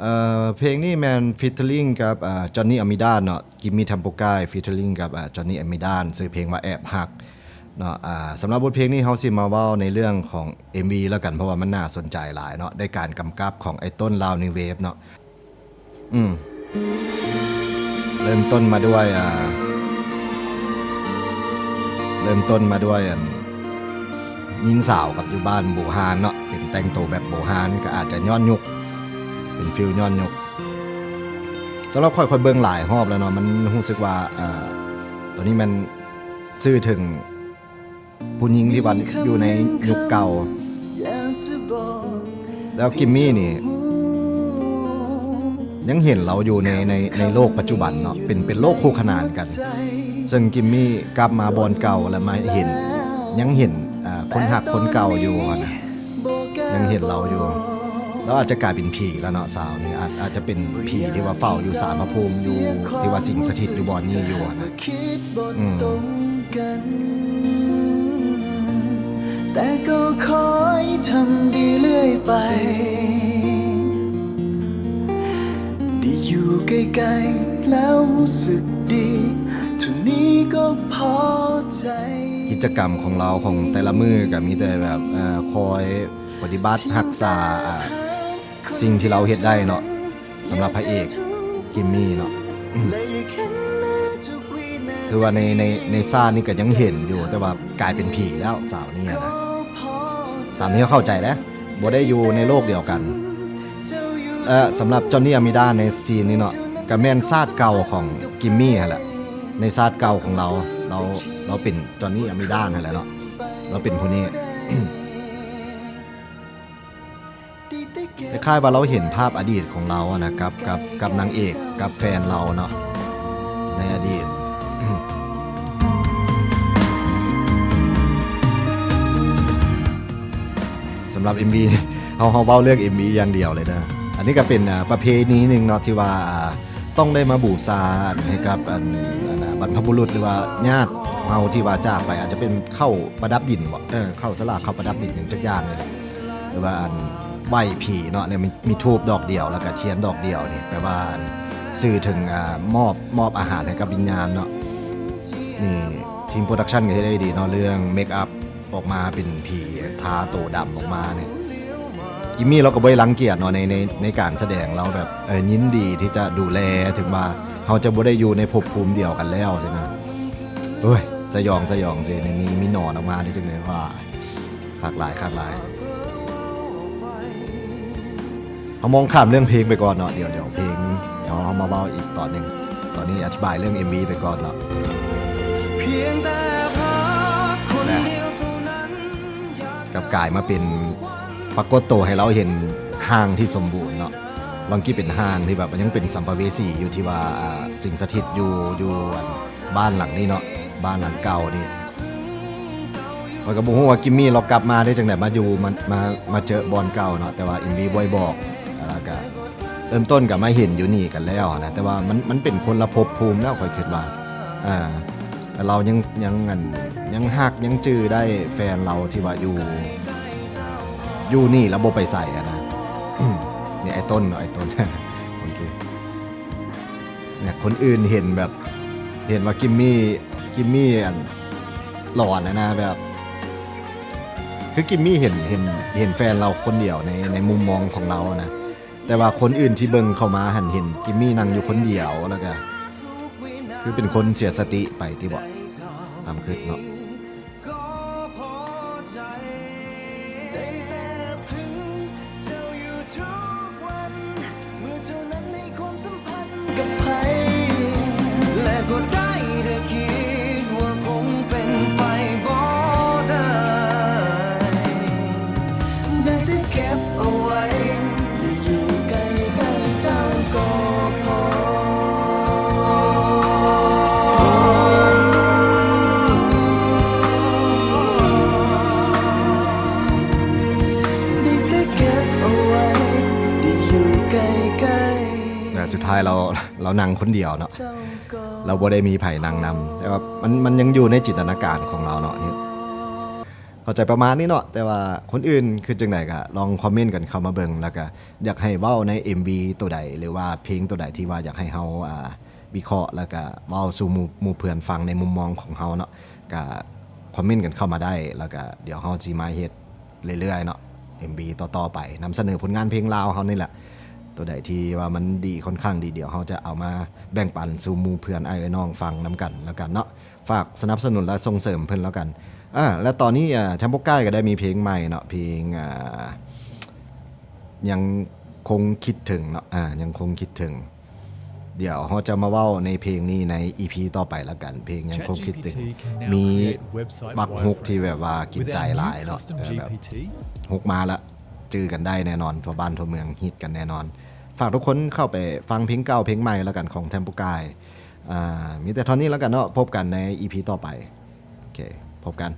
ເອີ ເພງນີ້ແມ່ນ featuring ກັບ ອາ Johnny Almeida ເນາະ, Gimme Tampokai featuring ກັບ ອາ Johnny Almeida ຊື່ເພງວ່າ ແອບຮັກ ເນາະ. ອາ ສຳລັບບົດເພງນີ້ເຮົາຊິມາເວົ້າໃນເລື່ອງຂອງ ເອັມວີ ແລ້ວກັນ ເພາະວ່າມັນໜ້າສົນໃຈຫຼາຍເນາະ, ໄດ້ການກຳກັບຂອງໄອ້ຕົ້ນ Loud New Wave ເນາະ. ອືມ ເລີ່ມຕົ້ນມາດ້ວຍ ອ່າ ເລີ່ມຕົ້ນມາດ້ວຍ ອັນ ຍິງສາວກັບຢູ່ບ້ານບູຮານເນາະ, ເປັນແຕ່ງໂຕແບບບູຮານ ກໍອາດຈະຍ້ອນຍຸກ ເປັນຟີລຍ້ອນຍຸກ. ສຳລັບຂ້ອຍ ຂ້ອຍເບິ່ງຫຼາຍຮອບແລ້ວເນາະ, ມັນຮູ້ສຶກວ່າ ເອີ ໂຕນີ້ມັນສື່ເຖິງ ຜູ້ຍິງທີ່ວ່າຢູ່ໃນຍຸກເກົ່າ. ແລ້ວກິມມີ່ນີ້ຍັງເຫັນລາວຢູ່ໃນ ໃນ ໃນໂລກປັດຈຸບັນເນາະ, ເປັນ ເປັນໂລກຄູ່ຂະໜານກັນ. ເຊິ່ງກິມມີ່ກັບມາບ່ອນເກົ່າ ແລ້ວມາເຫັນ ຍັງເຫັນ ອ່າ ຄົນຮັກຄົນເກົ່າຢູ່ຫັ້ນນະ. ຍັງເຫັນລາວຢູ່. ລາວອາດຈະກາຍເປັນຜີແລ້ວເນາະ, ສາວນີ້ອາດ ອາດຈະເປັນຜີທີ່ວ່າເຝົ້າຢູ່ສານພະພູມຢູ່ ທີ່ວ່າສິງສະຖິດຢູ່ບ່ອນນີ້ຢູ່ຫັ້ນນະ. ອືມ ແຕ່ກໍຄອຍທຳດີເລື້ອຍໄປ ໄດ້ຢູ່ໃກ້ໆແລ້ວຮູ້ສຶກດີ ເທົ່ານີ້ກໍພໍໃຈ. ກິດຈະກຳຂອງລາວຂອງແຕ່ລະມື້ກໍມີແຕ່ແບບ ເອີ ຄອຍ ປະຕິບັດຮັກສາ ອ່າ ສິ່ງທີ່ລາວເຮັດໄດ້ເນາະ, ສຳລັບພະເອກກິມມີ່ເນາະ. ອືມ ຄືວ່າໃນ ໃນ ໃນຊາດນີ້ກໍຍັງເຫັນຢູ່, ແຕ່ວ່າກາຍເປັນຜີແລ້ວ ສາວນີ້ນະ. ຕາມທີ່ເຮົາເຂົ້າໃຈເດ້, ບໍ່ໄດ້ຢູ່ໃນໂລກດຽວກັນ. ເອີ ສຳລັບຈອນນີອາມີດາໃນຊີນນີ້ເນາະ, ກໍແມ່ນຊາດເກົ່າຂອງກິມມີ່ຫັ້ນແຫຼະ. ໃນຊາດເກົ່າຂອງລາວ, ລາວ ລາວເປັນຈອນນີອາມີດາຫັ້ນແຫຼະເນາະ, ລາວເປັນຜູ້ນີ້. ຄ້າຍໆວ່າລາວເຫັນພາບອະດີດຂອງລາວຫັ້ນນະ ກັບ ກັບ ກັບນາງເອກ ກັບແຟນລາວເນາະ ໃນອະດີດ. ສຳລັບເອັມວີ ເຮົາ ເຮົາເວົ້າເລື່ອງເອັມວີຢ່າງດຽວເລີຍເດີ. ອັນນີ້ກໍເປັນ ອ່າ ປະເພນີໜຶ່ງເນາະ ທີ່ວ່າ ອ່າ ຕ້ອງໄດ້ມາບູຊາໃຫ້ກັບ ອັນ ອັນ ບັນພະບຸລຸດ ຫຼືວ່າຍາດເຮົາທີ່ວ່າຈາກໄປ, ອາດຈະເປັນເຂົ້າປະດັບດິນບໍ ເອີ ເຂົ້າສະຫຼາກ ເຂົ້າປະດັບດິນຫຍັງຈັກຢ່າງນີ້ແຫຼະ ຫຼືວ່າອັນໄຫວ້ຜີເນາະ, ແລ້ວມີ ມີທູບດອກດຽວ ແລ້ວກະທຽນດອກດຽວນີ້ ແປວ່າ ອັນ ສື່ເຖິງ ອ່າ ມອບ ມອບອາຫານໃຫ້ກັບວິນຍານເນາະ. ນີ້ທີມໂປຣດັກຊັນກໍເຮັດໄດ້ດີເນາະ ເລື່ອງເມກອັບ ອອກມາເປັນຜີທາໂຕດຳອອກມານີ້. ຈິມມີ່ລາວກໍບໍ່ໄດ້ລັງກຽດເນາະ ໃນ ໃນ ໃນການສະແດງ, ລາວແບບ ເອີ ຍິນດີທີ່ຈະດູແລ ເຖິງວ່າເຮົາຈະບໍ່ໄດ້ຢູ່ໃນພົບພູມດຽວກັນແລ້ວຊີ້ນະ. ໂອ້ຍ ສະຫຍອງ ສະຫຍອງຊີ້ ນີ້ມີ ມີໜອນອອກມານີ້ ຈັ່ງໃດວ່າ ຄັກຫຼາຍ ຄັກຫຼາຍ. ເຮົາມອງຂ້າມເລື່ອງເພງໄປກ່ອນເນາະ, ດຽວ ດຽວເພງ ດຽວເຮົາມາເວົ້າອີກຕອນໜຶ່ງ. ຕອນນີ້ອະທິບາຍເລື່ອງເອັມວີໄປກ່ອນເນາະ. ກັບກາຍມາເປັນ ປາກົດໂຕໃຫ້ເຮົາເຫັນຮ່າງທີ່ສົມບູນເນາະ. ບາງກີ້ເປັນຮ່າງທີ່ແບບຍັງເປັນສຳປະເວສີຢູ່ ທີ່ວ່າ ອ່າ ສິງສະຖິດຢູ່ ຢູ່ ອັນ ບ້ານຫຼັງນີ້ເນາະ, ບ້ານຫຼັງເກົ່ານີ້. ຂ້ອຍກໍບໍ່ຮູ້ວ່າກິມມີ່ລາວກັບມາໄດ້ຈັ່ງໃດ ມາຢູ່ ມາ ມາ ມາເຈີບ່ອນເກົ່າເນາະ, ແຕ່ວ່າເອັມວີບອກ ແລ້ວກະເລີ່ມຕົ້ນກໍມາເຫັນຢູ່ນີ້ກັນແລ້ວນະ, ແຕ່ວ່າມັນ ມັນເປັນຄົນລະພົບພູມແລ້ວ ຂ້ອຍຄິດວ່າ ອ່າ ແຕ່ລາວຍັງ ຍັງ ອັນ ຍັງຮັກ ຍັງຈື່ໄດ້ແຟນລາວທີ່ວ່າຢູ່ ຢູ່ນີ້ແລ້ວບໍ່ໄປໃສຫັ້ນນະ. ນີ້ໄອ້ຕົ້ນເນາະ ໄອ້ຕົ້ນ ໂອເຄ. ເນຍ ຄົນອື່ນເຫັນແບບ ເຫັນວ່າກິມມີ່ ກິມມີ່ ອັນ ຫຼອນຫັ້ນນະ ແບບ ຄືກິມມີ່ເຫັນ ເຫັນ ເຫັນແຟນລາວຄົນດຽວໃນ ໃນມຸມມອງຂອງລາວນະ, ແຕ່ວ່າຄົນອື່ນທີ່ເບິ່ງເຂົ້າມາຫັ້ນ ເຫັນກິມມີ່ນັ່ງຢູ່ຄົນດຽວ ແລ້ວກະຄືເປັນຄົນເສຍສະຕິໄປຕິເບາະ ຕາມຄລິບເນາະ. ແຕ່ສຸດທ້າຍລາວ ລາວນັ່ງຄົນດຽວເນາະ, ລາວບໍ່ໄດ້ມີໃຜນັ່ງນຳ, ແຕ່ວ່າມັນ ມັນຍັງຢູ່ໃນຈິນຕະນາການຂອງລາວເນາະ. ເຂົ້າໃຈປະມານນີ້ເນາະ ແຕ່ວ່າຄົນອື່ນຄິດຈັ່ງໃດກໍລອງຄອມເມັນກັນເຂົ້າມາເບິ່ງ ແລ້ວກໍຢາກໃຫ້ເວົ້າໃນເອັມວີໂຕໃດ ຫຼືວ່າເພງໂຕໃດທີ່ວ່າຢາກໃຫ້ເຮົາ ອ່າ ວິເຄາະ ແລ້ວກໍເວົ້າສູ່ໝູ່ ໝູ່ເພື່ອນຟັງໃນມຸມມອງຂອງເຮົາເນາະ ກໍຄອມເມັນກັນເຂົ້າມາໄດ້ ແລ້ວກໍດຽວເຮົາຊິມາເຮັດເລື້ອຍໆເນາະ ເອັມວີຕໍ່ໆໄປ ນຳສະເໜີຜົນງານເພງລາວເຮົານີ້ແຫຼະ ໂຕໃດທີ່ວ່າມັນດີ ຂ້ອນຂ້າງດີ ດຽວເຮົາຈະເອົາມາແບ່ງປັນສູ່ໝູ່ເພື່ອນອ້າຍເອື້ອຍນ້ອງຟັງນຳກັນແລ້ວກັນເນາະ ຝາກສະໜັບສະໜູນ ແລະ ສົ່ງເສີມເພິ່ນແລ້ວກັນ. ອາ ແລະ ຕອນນີ້ ອາ Tempo Guy ກໍໄດ້ມີເພງໃໝ່ເນາະ ເພງ ອາ ຍັງຄົງຄິດເຖິງເນາະ ອາ ຍັງຄົງຄິດເຖິງ ດຽວເຮົາຈະມາເວົ້າໃນເພງນີ້ໃນອີພີຕໍ່ໄປລະກັນ ເພງຍັງຄົງຄິດເຖິງ ມີບັກຮົກທີ່ແບບວ່າກິນໃຈຫຼາຍເນາະ ເອີ ແບບຮົກມາລະຈື່ກັນໄດ້ແນ່ນອນ ທົ່ວບ້ານທົ່ວເມືອງຮິດກັນແນ່ນອນ. ຝາກທຸກຄົນເຂົ້າໄປຟັງເພງເກົ່າເພງໃໝ່ລະກັນຂອງ Tempo Guy ອາ ມີແຕ່ເທົ່ານີ້ລະກັນເນາະ ພົບກັນໃນອີພີຕໍ່ໄປ ໂອເຄ ພົບກັນ.